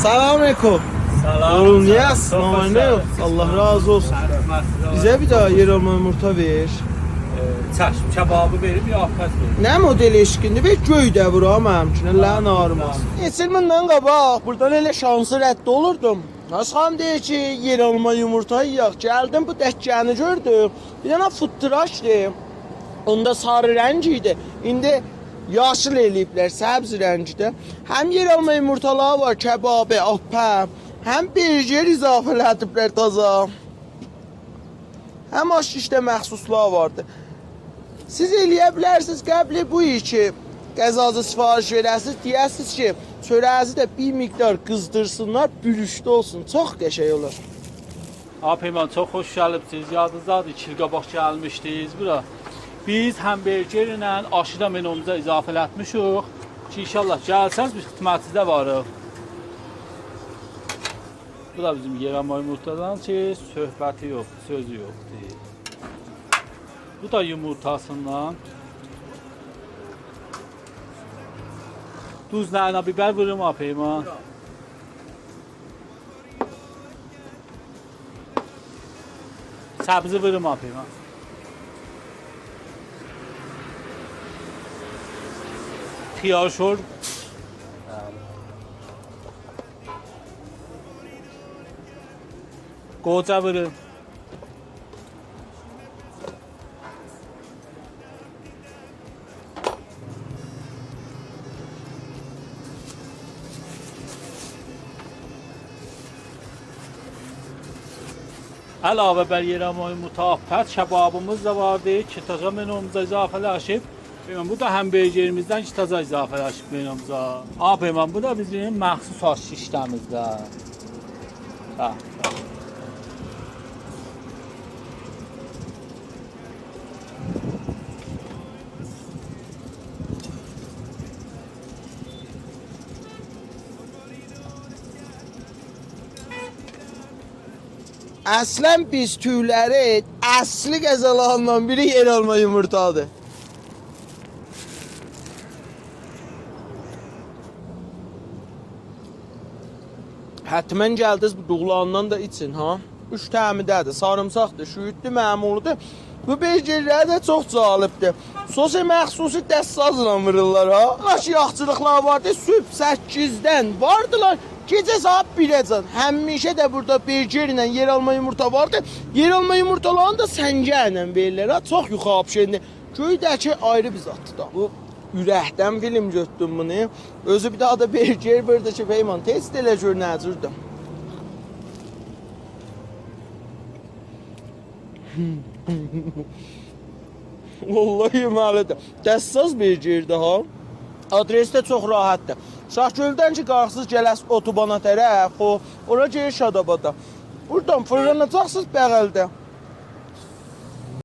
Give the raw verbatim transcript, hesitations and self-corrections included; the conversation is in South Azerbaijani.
سلام علیکم. سلام. اوغلوم، نییه؟ چوخ خوش گلدین. الله راضی اولسون. بیزه بیر دانا یئرآلما یومورتا وئر. ائ، چشم، کبابی وئریم یا آبپز وئریم؟ نه مدل عشقیندیر؟ وئر گؤی ده وور ها منیم اوچون، اللرین آغریماسین. نئچه ایل بوندان قاباق بوردان ائله شانسی رد اولوردوم. ناز خانیم دئییر کی، یئرآلما یومورتا یئیک. گلدیم، بو دکه‌نی گؤردوم. بیر دانا فودتراکدیر. اوندا ساری رنگ ایدی. ایندی یاشیل ائله‌ییبلر، سبز رنگده. هم یئرآلما یومورتالاری وار، کبابی، آبپز، هم برگر اضافه ائله‌دیبلر تازا. هم آش ایشده مخصوصلاری واردی. سیز ائلیه بیلرسینیز، قبل بو کی غذانیزی سفارش وئره‌سینیز، دئیه‌سینیز کی، چؤره‌ییزی ده بیر مقدار قیزدیرسینلار، بورشلو اولسون. چوخ قشنگ اولار. آقا پیمان، چوخ خوش گلیبسیز. یادینیزدادیر، ایکی ایل قاباق گلمیشدینیز بورا. بیز همبرگر ایله آشی دا منوموزا اضافه ائلتمیشیک کی، ان‌شاءالله گلسز، بیز خدمتینیزده واریق. بو دا بیزیم یئرآلما یومورتادان کی، صحبتی یوخ، سؤزو یوخدور. بو دا یومورتاسیندان. دوز، نعنا، بیبر ووروم، آقا پیمان؟ سبزی ووروم، آقا پیمان؟ خیار شور. گوجه ووروم. علاوه بر یئرآلما یومورتا، آبپز، کبابیمیز دا واردی کی، تازا منوموزا اضافه‌لشیب. پیمان، بو دا همبرگریمیزدن کی، تازا اضافه‌لشیب منوموزا. آقا پیمان، بو دا بیزیم مخصوص آش شیشته‌میزدن. به، به. اصلاً بیز تورکلرین اصلی غذالاریندان بیری یئرآلما یومورتادیر. حتماً گلدینیز، بو دوغلاندان دا ایچین، ها. اوچ طعمیده‌دیر، ساریمساقدیر، شویوددور، معمولی‌دیر. بو برگرلری ده چوخ جالبدیر. سس مخصوصی دستسازلا وورورلار، ها. باش یاخچیلیقلار واردی، صبح سککیزدن واردیلار، گئجه ساعات بیره‌جن. همیشه ده بوردا برگر ایله یئرآلما یومورتا واردی. یئرآلما یومورتالارینی دا سنگرله وئریرلر، ها. چوخ یوخاری پیشیردی. گؤی ده کی، آیری بیر زاددیر دا. بو اورکدن فیلم گؤتوردوم بونو. اؤزو بیر دانا دا برگر ووردو کی، پیمان، تست ائله گؤر نه جوردور. والله یئمه‌لی‌دیر. دستساز برگردیر ها. آدرس ده چوخ راحتدیر. شاه‌گؤلدن کی قالخیسیز گله‌سیز اتوبانا طرف، او، اورا گئدیر شادآبادا. بوردان فیرلاناجاقسینیز بغلده.